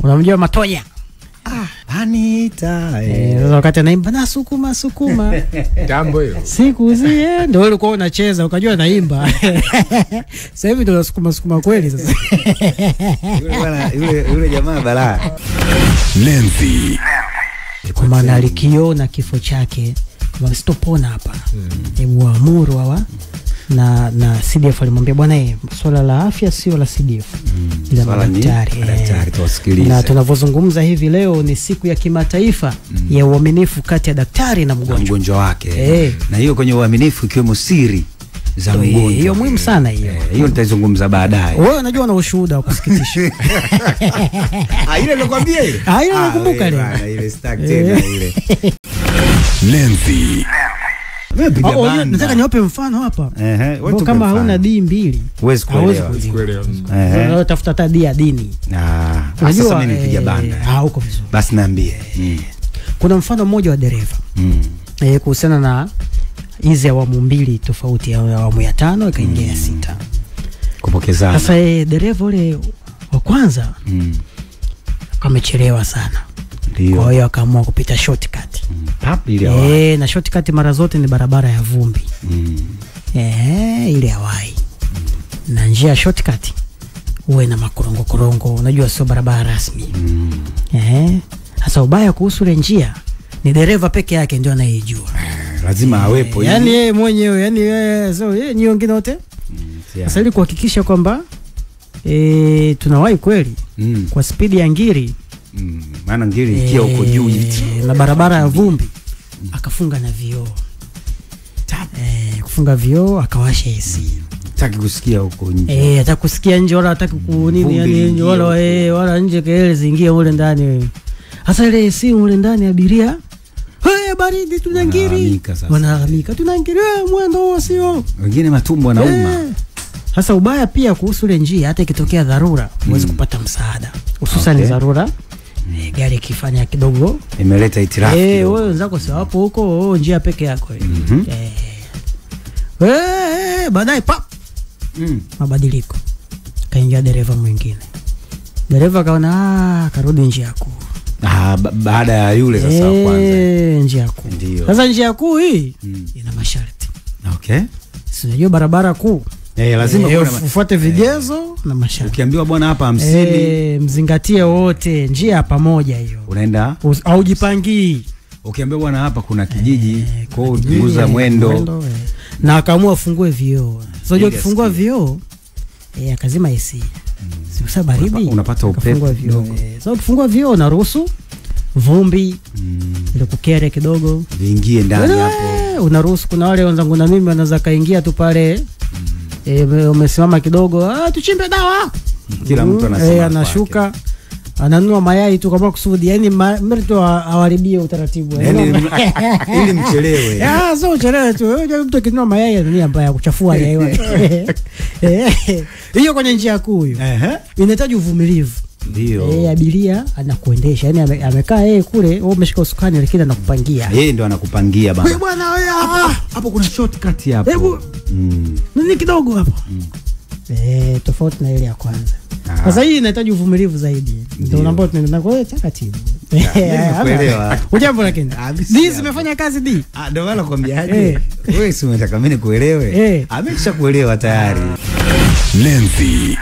Unamjua Matonya? Anita. Sasa wakati anaimba na sukuma sukuma. Jambo hiyo. Siku zie ndio ulikuwa unacheza ukajua naimba. Sasa hivi ndio sukuma sukuma kweli sasa. Yule bwana yule jamaa balaa. Lenzi. Kwa maana alikiona kifo chake kama sitopona hapa. Hebu amuru hawa na CDF alimwambia bwana, swala la afya sio la CDF. Ila madaktari. Daktari tuwasikilize. Na tunavyozungumza hivi leo ni siku ya kimataifa ya uaminifu kati ya daktari na mgonjwa. Mgonjwa wake. Na hiyo kwenye uaminifu ikiwemo siri za mgonjwa. Hiyo muhimu sana hiyo. Hiyo nitaizungumza baadaye. Wewe unajua una ushuhuda wa kusikitisha. Ile nilikwambia ile. Ile nakumbuka ile. Ile stack tena ile. Lenzi. Nataka niwape mfano hapa. Kama hauna D mbili huwezi kuelewa. Wewe tafuta hata D ya dini. Sasa mimi nipiga banda. Uko vizuri. Basi niambie. Kuna mfano mmoja wa dereva. Kuhusiana na hizi awamu mbili tofauti, awamu ya 5 ikaingia ya 6. Kupokezana. Sasa dereva ule wa kwanza amechelewa sana. Kwa hiyo akaamua kupita shortcut. Ile na shortcut mara zote ni barabara ya vumbi. Ile hawai. Na njia ya shortcut uwe na makorongo korongo, unajua sio barabara rasmi. Sasa ubaya kuhusu ile njia ni dereva peke yake ndio anayejua. Lazima awepo. Yaani yeye mwenyewe, yani yeye so yeye ni wengine wote. Sasa ili kuhakikisha kwamba tunawahi kweli kwa spidi ya ngiri. Maana ngiri ikiwa huko juu na barabara ya vumbi, akafunga na vioo. Kufunga vioo akawasha AC. Hataki kusikia huko nje. Hataki kusikia nje wala hataki kunini yani nje wala wala nje kelele ziingie ule ndani. Hasa ile AC ule ndani abiria, baridi tuna ngiri. Wanalalamika tuna ngiri, mwendo huo sio. Wengine matumbo yanauma. Sasa ubaya pia kuhusu ile njia, hata ikitokea dharura huwezi kupata msaada. Hususan dharura gari ikifanya kidogo imeleta hitilafu. Wewe wenzako si wapo huko, njia peke yako. Baadaye pap mabadiliko. Kaingia dereva mwingine. Dereva akaona karudi njia kuu. Baada ya yule sasa wa kwanza. Njia kuu. Sasa njia kuu hii ina masharti. Okay. Si unajua barabara kuu. Lazima ufuate vigezo na masharti. Ukiambiwa bwana hapa 50, mzingatie wote, njia pamoja hiyo. Unaenda haujipangii. Ukiambiwa bwana hapa kuna kijiji, kwa hiyo punguza mwendo. Na akaamua afungue vioo. So unajua ukifungua vioo akazima AC. Si kwa baridi. Unapata upepo kidogo. So ukifungua vioo unaruhusu vumbi ile kukere kidogo viingie ndani hapo. Unaruhusu, kuna wale wenzangu na mimi wanaweza kaingia tu pale. Umesimama kidogo, tuchimbe dawa. Kila mtu anasema anashuka ananunua mayai tu kwa kusudi, yani mtu awaribie utaratibu. Yani ili mchelewe. Sio uchelewe tu. Wewe mtu akinunua mayai ni mbaya kuchafua yai. Hiyo kwenye njia kuu hiyo. Inahitaji uvumilivu. Ndio. Abiria anakuendesha. Yaani amekaa yeye kule, wewe umeshika usukani lakini anakupangia. Yeye ndio anakupangia bana. Wewe bwana wewe hapo kuna shortcut hapo. Hebu nini kidogo hapo. Tofauti na ile ya kwanza. Sasa hii inahitaji uvumilivu zaidi. Ndio ambao tunaenda kwa hiyo taratibu. Nimekuelewa. Ujambo lakini. D zimefanya kazi D. Ndio maana nakwambiaje. Wewe si unataka mimi nikuelewe? Ameshakuelewa tayari. Lenzi.